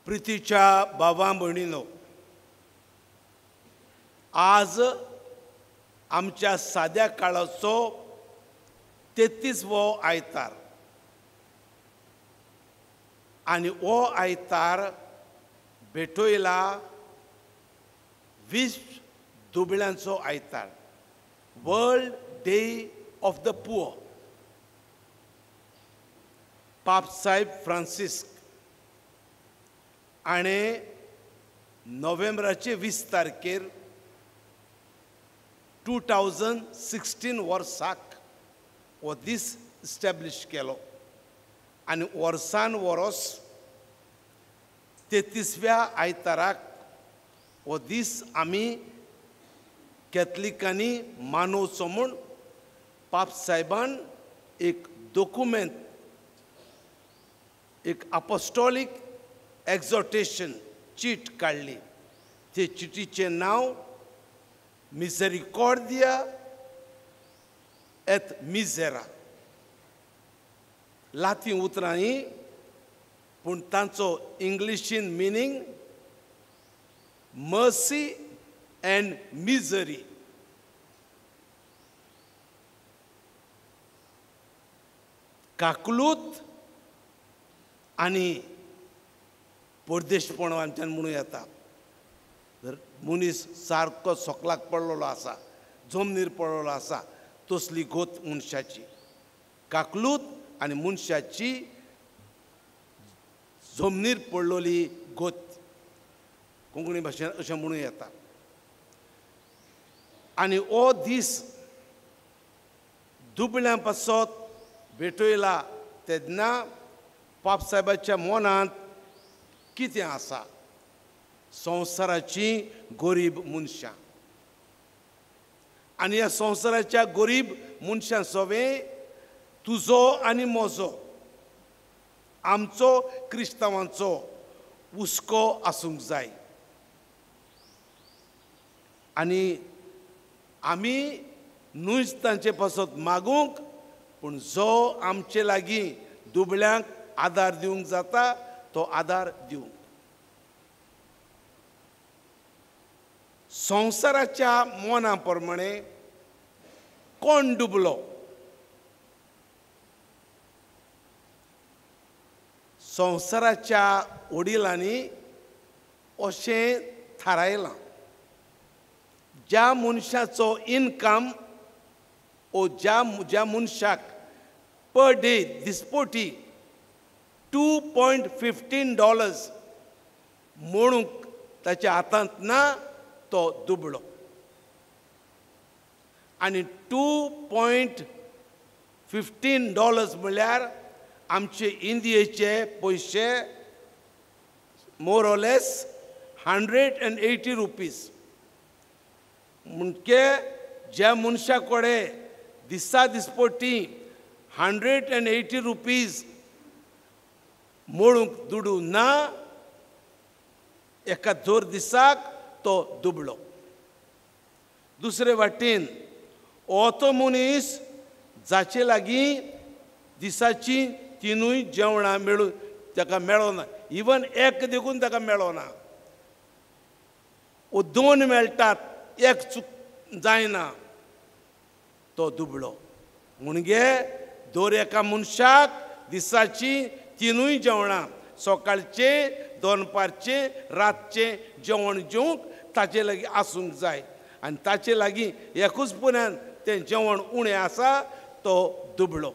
प्रितीच्या बाबा भयणीनो, आज आमच्या साद्या काळाचो 33वो आयतार आनी हो आयतार भेटयला 20 दुबळ्यांचो आयतार, world day of the poor. पापसाहेब Francis आनी नोव्हेंबराचे 20 तारखेर 2016 वर्साक हो दीस इस्टॅब्लिश केलो आनी वर्सान वरोस 33व्या आयताराक हो दीस आमी कॅथलिकांनी मानोवचो म्हूण पापसाहेबान एक दोकुमेंत, एक अपोस्टॉलीक एक्झॉर्टेशन चीट काडली. ते चिटीचें नांव मिसेरिकॉर्दिया एत मिजेरा. लातीं उतरां हीं, पूण तांचो इंग्लिशीन मिनींग मर्सी अँड मिजरी. काकलूत आनी परदेशपण आमच्यान म्हणूं येता. जर मनीस सारको सोकलाक पडलेलो आसा, जमनीर पडलेलो आसा, तसली गोत मनशाची काकलूत आनी मनशाची जमनीर पडलेली गोत कोंकणी भाशेन अशें म्हणूं येता. आनी हो दीस दुबळ्यां पासत भेटयला तेन्ना पापसाहेबाच्या मनांत कितें आसा? संवसाराची गरीब मनशां आनी ह्या संवसाराच्या गरीब मनशां सवें तुजो आनी म्हजो, आमचो क्रिस्तांवांचो हुस्को आसूंक जाय. आनी आमी न्हूच तांचे पासत मागूंक, पूण जो आमचे लागीं दुबळ्यांक आदार दिवंक जाता तो आदार दिवंक. संवसाराच्या मना प्रमाणे कोण डुबलो? संवसाराच्या वडिलांनी अशें थारायलां, ज्या मनशाचो इनकम ओ ज्या मनशाक पर डे दिसपोटी $2.15 म्हणूंक ताच्या हातांत ना, तो दुबळो. आनी $2.15 म्हणल्यार आमचे इंडियेचे पयशे मोर ऑर लेस 180 रुपीज. म्हणजे ज्या मनशा कडेन दिसा दिसपटी 180 रुपीज मोडूंक दुडू ना, एका जोर दिसाक तो दुबळो. दुसरे वाटेन हो तो मनीस जाचे लागीं दिसाची 3 जेवणां मेळूं ताका मेळना, इवन एक देखून ताका मेळना, ओ 2 मेळटात, एक चूक जायना, तो दुबळो. म्हणजे दर एका मनशाक दिसाची 3 जेवणां, सकाळचें, दनपारचें, रातचें जेवण जेवंक ताचे लागीं आसूंक जाय. आनी ताचे लागीं एकूच पुण्यान तें जेवण उणें आसा, तो दुबळो.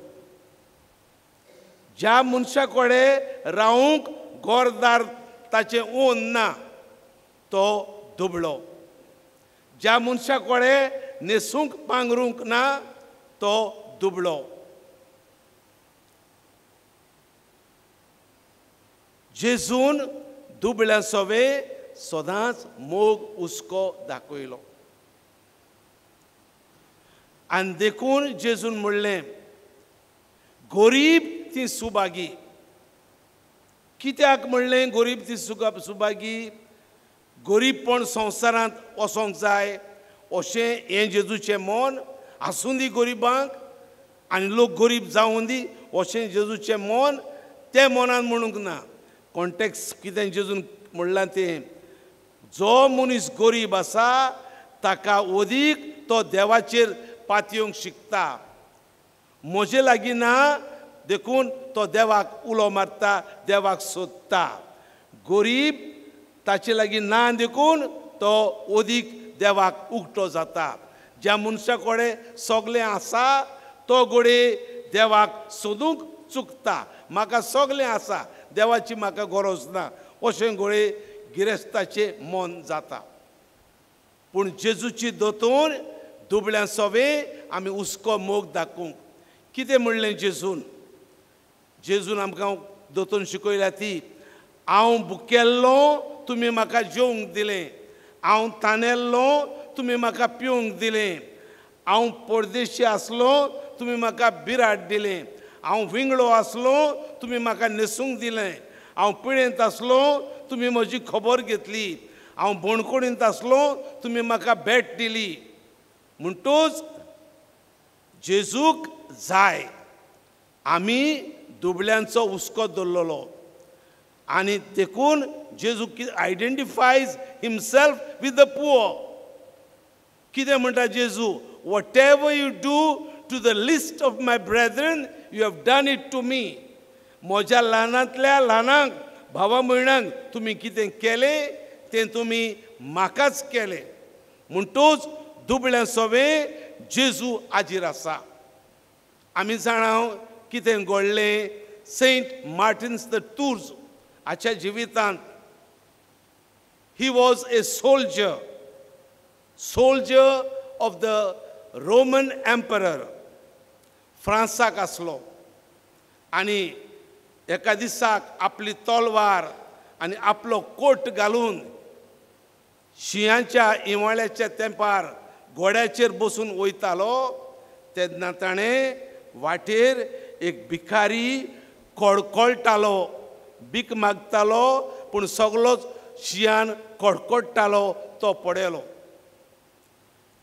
ज्या मनशा कडेन रावूंक घरदार ताचें ओन ना, तो दुबळो. ज्या मनशा कडेन न्हेसूंक पांगरूंक ना, तो दुबळो. जेजून दुबळ्यां सवें सदांच मोग हुस्को दाखयलो. आनी देखून जेजून म्हणलें, गरीब ती सुभागी. कित्याक म्हणलें गरीब ती सुभागी? गरीबपण संवसारांत वचोंक जाय अशें हें जेजूचें मन आसूं दी गरिबांक, आनी लोक गरीब जावूं दी अशें जेजूचें मन, तें मनान म्हणूंक ना. कॉन्टेक्स्ट कितें जेजून म्हणलां तें, जो मनीस गरीब आसा ताका अदीक तो देवाचेर पातयेवंक शिकता. म्हजे लागीं ना देखून तो देवाक उलो मारता, देवाक सोदता. गरीब ताचे लागीं ना देखून तो अदीक देवाक उक्तो जाता. ज्या मनशा कडेन सगळें आसा तो घडये देवाक सोदूंक चुकता. म्हाका सगळें आसा, देवाची म्हाका गरज ना, अशें घडये गिरेस्ताचें मन जाता. पूण जेजूची दोतोर दुबळ्यां सोवे आमी हुस्को मोग दाखोवंक. कितें म्हणलें जेजून? जेजून आमकां दोतोन शिकयल्या ती, हांव भुकेल्लो तुमी म्हाका जेवंक दिलें, हांव तानेल्लो तुमी म्हाका पिवंक दिलें, हांव परदेशी आसलो तुमी म्हाका बिराड दिलें, हांव विंगळो आसलो तुमी म्हाका न्हेसूंक दिलें, हांव पिळेंत आसलो तुमी म्हजी खबर घेतली, हांव बोणकोणींत आसलो तुमी म्हाका भेट दिली. म्हणटूच जेजूक जाय आमी दुबळ्यांचो हुस्को दवरलेलो. आनी देखून जेजू identifies himself with the poor. कितें म्हणटा जेजू? Whatever you do to the least of my brethren you have done it to me. म्हज्या ल्हानांतल्या ल्हानांक, भावा भयणांक तुमी कितें केलें तें तुमी म्हाकाच केलें. म्हणटूच दुबळ्यां सोवे जेजू हाजीर आसा. आमी जाणा कितें घडलें सेंट मार्टिन्स the Tours हाच्या जिवितांत. He was a soldier, soldier of the Roman emperor. फ्रांसाक आसलो आनी एका दिसाक आपली तलवार आनी आपलो कोट घालून शिंयाच्या हिंवाळ्याच्या तेंपार घोड्याचेर बसून वयतालो. तेन्ना ताणें वाटेर एक भिकारी कडकडटालो, भीक मागतालो, पूण सगलोच शिंयान कडकडटालो तो पडयलो.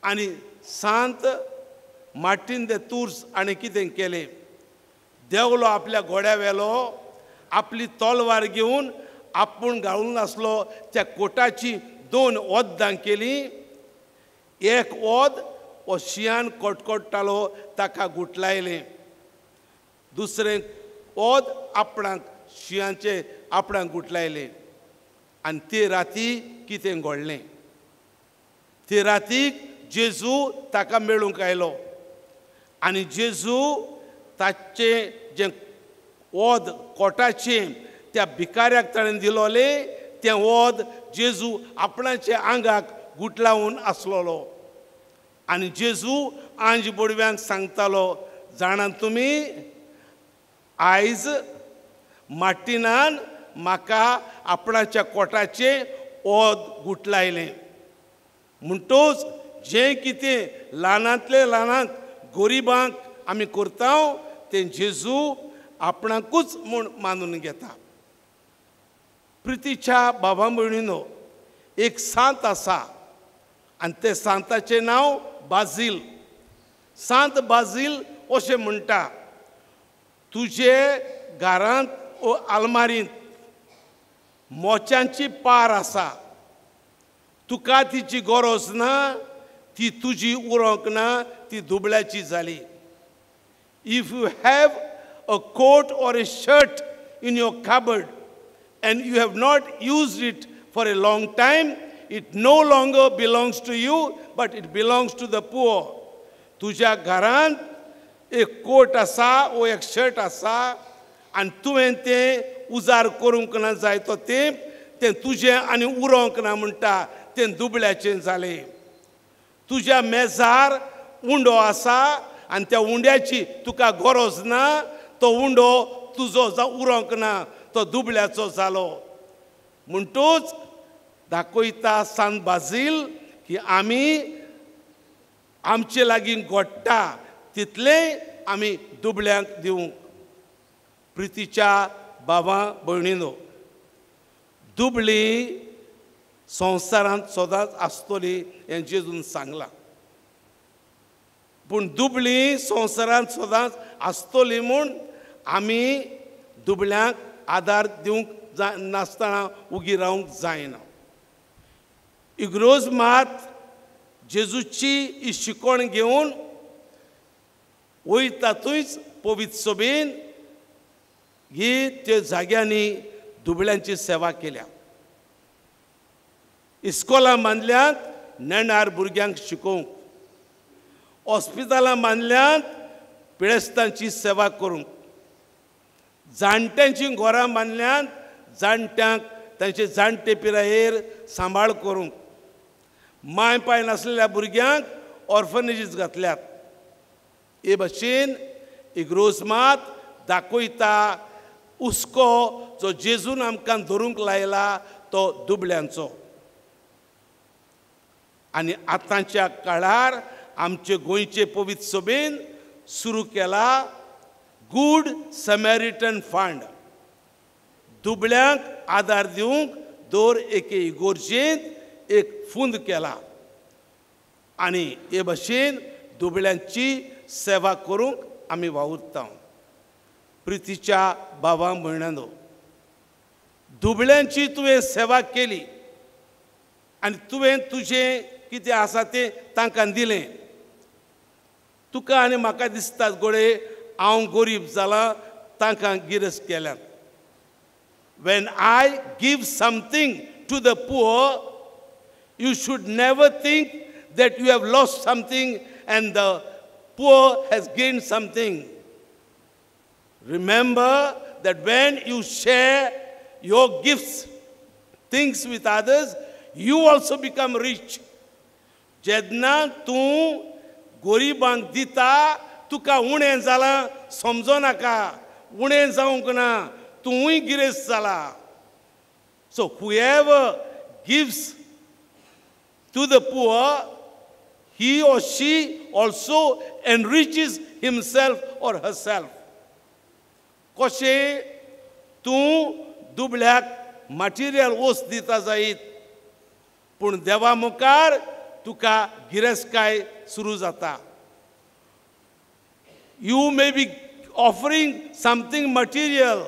आनी सांत मार्टीन दे तुर्स हाणें कितें केलें? देंवलो आपल्या घोड्या वेलो, आपली तलवार घेवन आपूण घालून आसलो त्या कोटाची दोन ओद्दां केलीं. एक ओद हो शिंयान कडकडटालो ताका गुटलायलें, दुसरें ओद आपणाक शिंयाचें आपणाक गुटलायलें. आनी ते राती कितें घडलें? ते रातीक जेजू ताका मेळूंक आयलो आनी जेजू ताचें जें ओद कोटाचें त्या भिकाऱ्याक ताणें दिलोलें तें ओद जेजू आपणाच्या आंगाक गुटलावन आसलेलो. आनी जेजू आंज बोडव्यांक सांगतालो, जाणा तुमी आयज मार्टिनान म्हाका आपणाच्या कोटाचें ओद गुटलायलें. म्हणटूच जें कितें ल्हानांतले ल्हानांक गरिबांक आमी करता तें जेजू आपणाकूच म्हूण मानून घेता. प्रितीच्या बाबा भयणीनो, एक सांत आसा आनी ते सांताचें नांव बाजील. सांत बाजील अशें म्हणटा, तुजे घरांत ओ आलमारींत मोच्यांची पार आसा, तुका तिची गरज ना, ती तुजी उरोंक ना, ती दुबळ्याची जाली. If you have a coat or a shirt in your cupboard and you have not used it for a long time, it no longer belongs to you, but it belongs to the poor. तुज्या घरांत एक कोट आसा वो एक shirt आसा आनी तुवें तें उजार करूंक ना जाय तो तें तें तुजें आनी उरोंक ना म्हणटा तें दुबळ्याचें जालें. तुज्या मेजार उंडो आसा आनी त्या उंड्याची तुका गरज ना, तो उंडो तुजो उरोंक ना, तो दुबळ्याचो जालो. म्हणटूच दाखयता सांत बाजील की आमी आमचे लागीं घडटा तितलें आमी दुबळ्यांक दिवंक. प्रितीच्या बाबा भयणीनो, दुबळी संवसारांत सदांच आसतली हें जेजून सांगलां. पूण दुबळी संवसारांत सदांच आसतली म्हूण आमी दुबळ्यांक आदार दिवंक नासतना उगी रावंक जायना. इग्रोज मात जेजूची ही शिकवण घेवन वयता थंयच पवित्र सभेन ही त्या जाग्यांनी दुबळ्यांची सेवा केल्या. इस्कोलां बांदल्यांत नेणार भुरग्यांक शिकोवंक, हॉस्पिटलां बांदल्यांत पिडेस्तांची सेवा करूंक, जाणट्यांचीं घरां बांदल्यांत जाणट्यांक तांचे जाणटे पिरायेर सांबाळ करूंक, माय पाय नासलेल्या भुरग्यांक ऑर्फनेजीस घातल्यात. हे भशेन इग्रोज मात दाखयता हुस्को जो जेजून आमकां धरूंक लायला तो दुबळ्यांचो. आनी आतांच्या काळार आमचे गोंयचे पवित्र सभेन सुरू केला गूड समॅरिटन फंड. दुबळ्यांक आदार दिवंक दर एके इगोर्जेंत एक फुंद केला आनी हे भशेन दुबळ्यांची सेवा करूंक आमी वावुरता. प्रितीच्या बाबा भयणांनो, दुबळ्यांची तुवें सेवा केली आनी तुवें तुजें कितें आसा तें तांकां दिलें. तुका आनी म्हाका दिसता गोडे हांव गरीब जालां, तांकां गिरेस्त केल्यात. When I give something to the poor, you should never think that you have lost something and the poor has gained something. Remember that when you share your gifts, things with others, you also become rich. जेन्ना तूं गरिबांक दिता तुका उणें जालां समजो नाका, उणें जावंक ना, तूंय गिरेस्त जाला. So whoever gives to the poor, he or she also enriches himself or herself. कशें तूं दुबळ्याक मटेरियल वस्त दिता जायत, पूण देवा मुखार तुका गिरेस्तकाय सुरू जाता. You may be offering something material,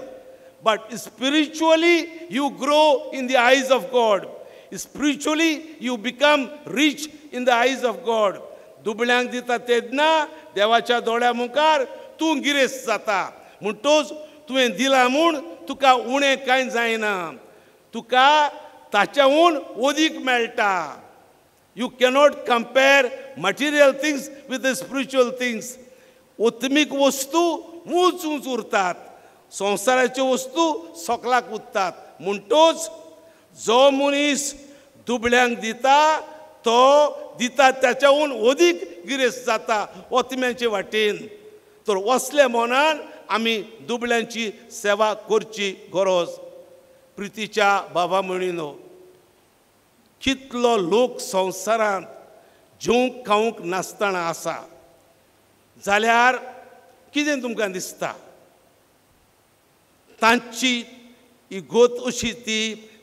but spiritually you grow in the eyes of God. Spiritually you become rich in the eyes of God. दुबळ्यांक दिता तेन्ना देवाच्या दोळ्या मुखार तूं गिरेस्त जाता. म्हणटोच तुवें दिला म्हूण तुका उणें कांय जायना, तुका ताच्याहून अदीक मेळटा. You cannot compare material things with the spiritual things. आत्मीक वस्तू ऊंच ऊंच उरतात, संवसाराच्यो वस्तू सोकलाक उरतात. म्हणटोच जो मनीस दुबळ्यांक दिता तो दिता त्याच्याहून अदीक गिरेस्त जाता ओतम्यांचे वाटेन. तर वसल्या मनान आमी दुबळ्यांची सेवा करची गरज. प्रितीच्या बाबा म्हणिनो, कितलो लोक संवसारांत जेवंक खावंक नासतना आसा जाल्यार कितें तुमकां दिसता? तांची ही गोत अशी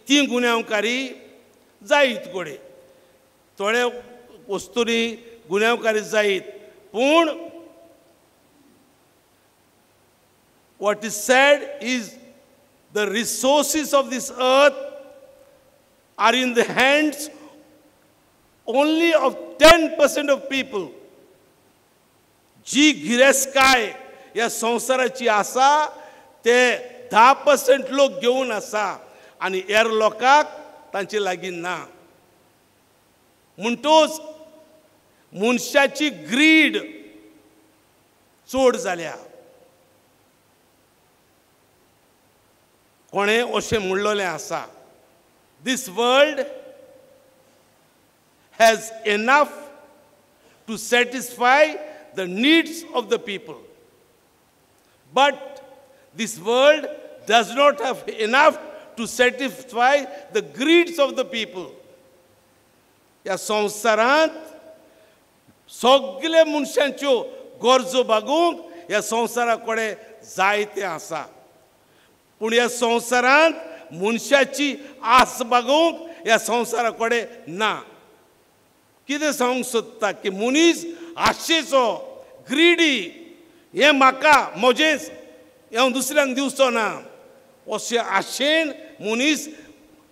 ती गुन्यांवकारी जायत गोडे, थोड्या वस्तूंनी गुन्यांवकारी जायत, पूण what is sad is the resources of this earth are in the hands only of 10% of people. जी गिरेस्तकाय ह्या संवसाराची आसा ते 10% लोक घेवन आसा आनी हेर लोकांक तांचे लागीं ना. म्हणटोच मनशाची ग्रीड चड जाल्या. कोणें अशें म्हणलेलें आसा, this world has enough to satisfy the needs of the people, but this world does not have enough to satisfy the greeds of the people. ह्या संवसारांत सगळे मनशांच्यो गरजो भागूंक ह्या संवसारा कडेन जायतें आसा, पूण ह्या संवसारांत मनशाची आस भागोवंक ह्या संवसारा कडेन ना. कितें सांगूंक सोदता की मनीस आशेचो, ग्रिडी, हें म्हाका म्हजेंच, हांव दुसऱ्यांक दिवचो ना, अशें आशेन मनीस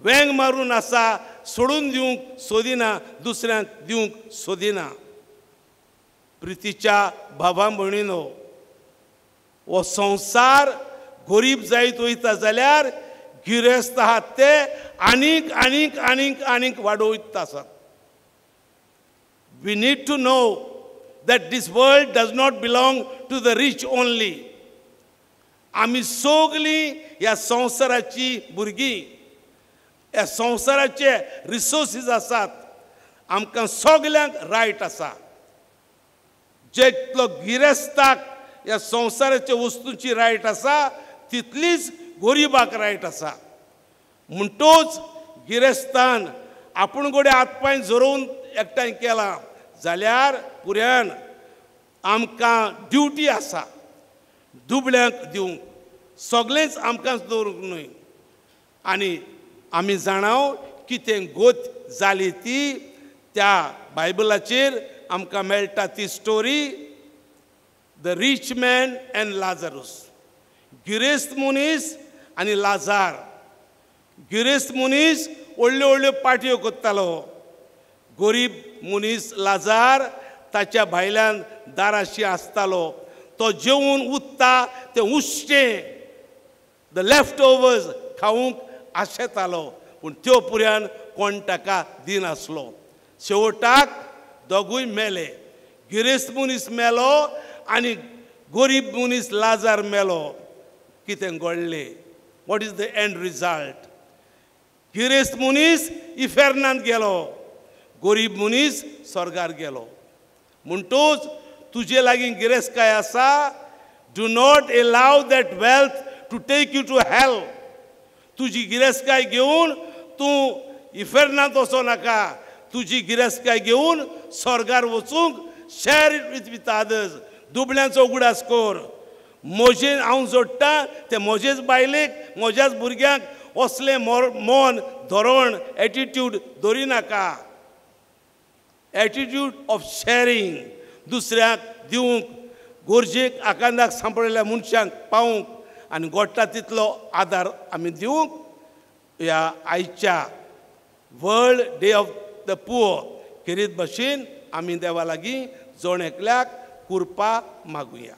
वेंग मारून आसा, सोडून दिवंक सोदिना, दुसऱ्यांक दिवंक सोदिना. प्रितीच्या भावा भयणीनो, हो संवसार गरीब जायत वयता जाल्यार गिरेस्त आहात ते आनीक आनीक आनीक आनीक वाडोवत आसात. We need to know that this world does not belong to the rich only. आमी सगळीं ह्या संवसाराची भुरगीं, ह्या संवसाराचे रिसोर्सीस आसात, आमकां सगल्यांक रायट आसा. जितलो गिरेस्ताक ह्या संवसाराच्या वस्तूंची रायट आसा तितलीच गरिबाक रायट आसा. म्हणटोच गिरेस्तान आपूण गोडे हात पांय झरोवन एकठांय केला जाल्यार पुऱ्यान आमकां ड्युटी आसा दुबळ्यांक दिवंक, सगळेंच आमकांच दवरूंक न्हय. आनी आमी जाणाव कितें गोत जाली ती त्या बायबलाचेर आमकां मेळटा ती story, the rich man and Lazarus. गिरेस्त मनीस आनी लाजार. गिरेस्त मनीस व्हडल्यो व्हडल्यो पाटयो करतालो, गरीब मनीस लाजार ताच्या भायल्यान दाराशी आसतालो. तो जेवन उत्ता तें उश्टें, the left overs खावंक आशेतालो, पूण त्यो पुऱ्यान कोण ताका दिनासलो. शेवटाक दोगूय मेले, गिरेस्त मनीस मेलो आनी गरीब मनीस लाजार मेलो. कितें घडलें? What is the end result? गिरेस्त मनीस इफेर्नांत गेलो, गरीब मनीस स्वर्गार गेलो. म्हणटोच तुजे लागीं गिरेस्तकाय आसा, do not allow that wealth to take you to hell. तुजी गिरेस्तकाय घेवन तूं इफेर्नांत वचो नाका, तुजी गिरेस्तकाय घेवन स्वर्गार वचूंक share it with with others. दुबळ्यांचो उगडास कर. म्हजें हांव जोडटा तें म्हजेच बायलेक, म्हज्याच भुरग्यांक असलें मन धोरण एटिट्यूड दवरिनाका. एटिट्यूड ऑफ शॅरींग, दुसऱ्यांक दिवंक, गरजेक आकांदाक सांपडिल्ल्या मनशांक पावूंक आनी गोडटा तितलो आदार आमी दिवंक ह्या आयच्या world day of the poor खेरीत भशेन आमी देवा लागीं जण एकल्याक कृपा मागुया.